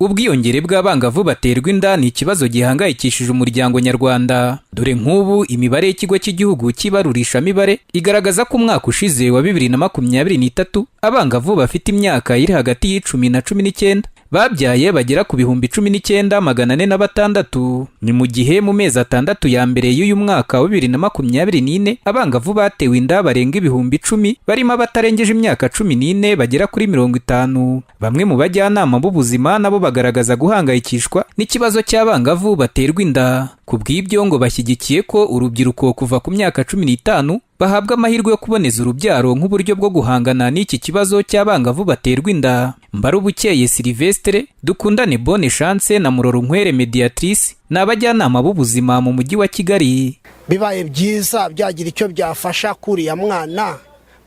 Ubwiyongere bw'abangavu baterwa inda ni ikibazo gihangayikishije umuryango nyarwanda. Dore nk'ubu imibare y'Ikigo cy'Igihugu cy'Ibarurishamibare igaragaza ko umwaka ushize wa 2023 abangavu bafite imyaka iri hagati y'10 na 19 babyaye bagera ku 19,406. Ni mu gihe mu mezi 6 ya mbere y'uyu mwaka wa 2024 abangavu batewe inda barenga 10,000, barimo abatarengeje imyaka 14 bagera kuri 50. Bamwe mu bajyanama b'ubuzima nabo bagaragaza guhangayikishwa n'ikibazo cy'abangavu baterwa inda. Ku bw'ibyo ngo bashyigikiye ko urubyiruko kuva ku myaka 15 bahabwa amahirwe yo kuboneza urubyaro nk'uburyo bwo guhangana n'iki kibazo cy'abangavu baterwa inda. Mbarubukeye Sylvestre, Dukundane Bonne Chance na Murorunkwere Mediatrice ni abajyanama b'ubuzima mu Mujyi wa Kigali. Bibaye byiza byagira icyo byafasha kuriya mwana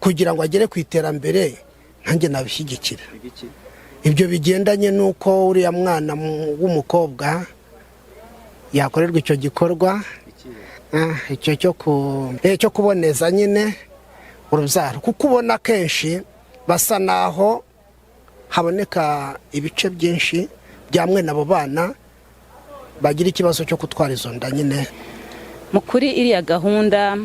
kugira ngo agere ku iterambere, nanjye nabishyigikira. Ibyo bigendanye n'uko uriya mwana w'umukobwa yakorerwa icyo gikorwa, icyo cyo kuboneza nyine urubyaro, kuko ubona akenshi basa naho haboneka ibice byinshi bya mwene abo bana bagira ikibazo cyo gutwara izo nda nyine. Mu kuri iriya gahunda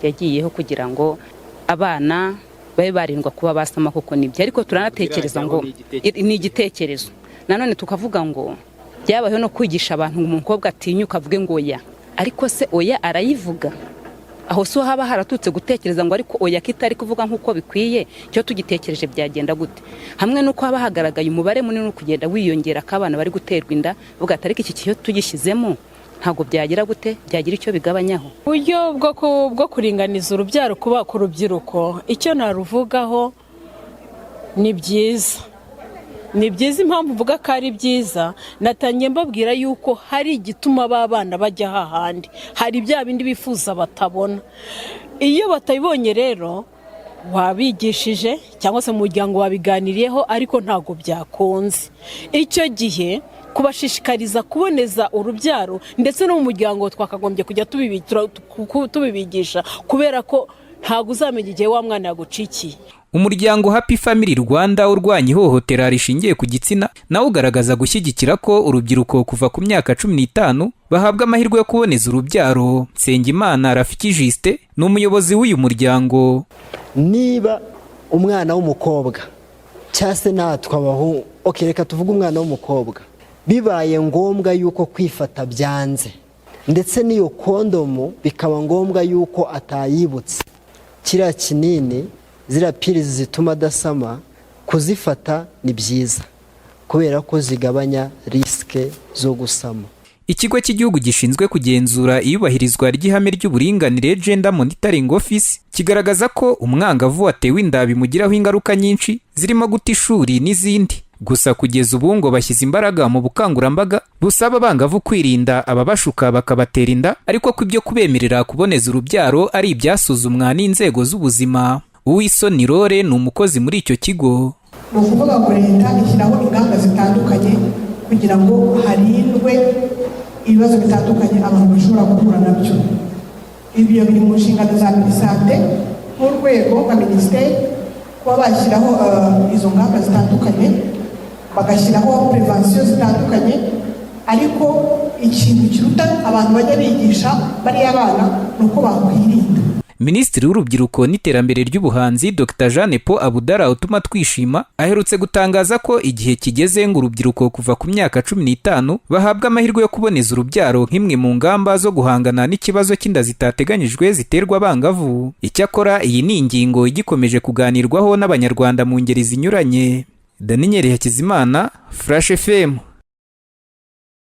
yagiyeho kugira ngo abana babe barindwa kuba basama, kuko nibyo, ariko turanatekereza ngo ni igitekerezo. Nanone tukavuga ngo byabayeho no kwigisha abantu ngo umukobwa atinyuka avuge ngo oya. Ariko se oya arayivuga? Aho si haba haratutse gutekereza ngo ariko oya kitari kuvuga nk'uko bikwiye? Cyo tugitekereje byagenda gute? Hamwe n'uko haba hagaragaye umubare munini uri kugenda wiyongera k'abana bari guterwa inda, vuga ati ariko iki cyo tugishyizemo ntabwo byagira gute, byagira icyo bigabanyaho? Uburyo bwo kuringaniza urubyaro kuba ku rubyiruko, icyo naruvugaho ni byiza, ni byiza. Impamvu mvuga ko ari byiza, natangiye mbabwira yuko hari igituma ba bana bajya hahandi, hari bya bindi bifuza batabona. Iyo batabibonye rero, wabigishije cyangwa se mu muryango wabiganiriyeho, ariko ntabwo byakunze, icyo gihe kubashishikariza kuboneza urubyaro, ndetse no mu muryango twakagombye kujya tubibigisha, kubera ko ntabwo uzamenya igihe wa mwana yagucikiye. Umuryango Happy Family Rwanda urwanya ihohotera rishingiye ku gitsina nawo ugaragaza gushyigikira ko urubyiruko kuva ku myaka 15 bahabwa amahirwe yo kuboneza urubyaro. Nsengimana Rafiki Justin ni umuyobozi w'uyu muryango. Niba umwana w'umukobwa cyangwa se natwe abahungu, okay, reka tuvuge umwana w'umukobwa, bibaye ngombwa yuko kwifata byanze, ndetse n'iyo kondomu bikaba ngombwa yuko atayibutse, kiriya kinini, ziriya pills zituma adasama, kuzifata ni byiza kubera ko zigabanya risque zo gusama. Ikigo cy'Igihugu gishinzwe kugenzura iyubahirizwa ry'ihame ry'uburinganire, Gender Monitoring Office, kigaragaza ko umwangavu watewe inda bimugiraho ingaruka nyinshi zirimo guta ishuri n'izindi. Gusa kugeza ubu ngo bashyize imbaraga mu bukangurambaga busaba abangavu kwirinda ababashuka bakabatera inda, ariko ko ibyo kubemerera kuboneza urubyaro ari ibyasuzumwa n'inzego z'ubuzima. Uwisoni Rore ni umukozi muri icyo kigo. Ni ukuvuga ngo leta ishyiraho ingamba zitandukanye kugira ngo harindwe ibibazo bitandukanye abantu bashobora guhura nabyo. Ibyo biri mu nshingano za MINISANTE nk'urwego nka minisiteri, kuba bashyiraho izo ngamba zitandukanye, bagashyiraho prévention zitandukanye. Ariko ikintu kiruta abantu bajya bigisha bariya bana ni uko bakwirinda. Minisitiri w'Urubyiruko n'Iterambere ry'Ubuhanzi, Dr Jeanne Paul Abdallah Utumatwishima, aherutse gutangaza ko igihe kigeze ngo urubyiruko kuva ku myaka 15 bahabwa amahirwe yo kuboneza urubyaro nk'imwe mu ngamba zo guhangana n'ikibazo cy'inda zitateganyijwe ziterwa abangavu. Icyakora iyi ni ingingo igikomeje kuganirwaho n'Abanyarwanda mu ngeri zinyuranye. Daniel Hakizimana, Flash FM.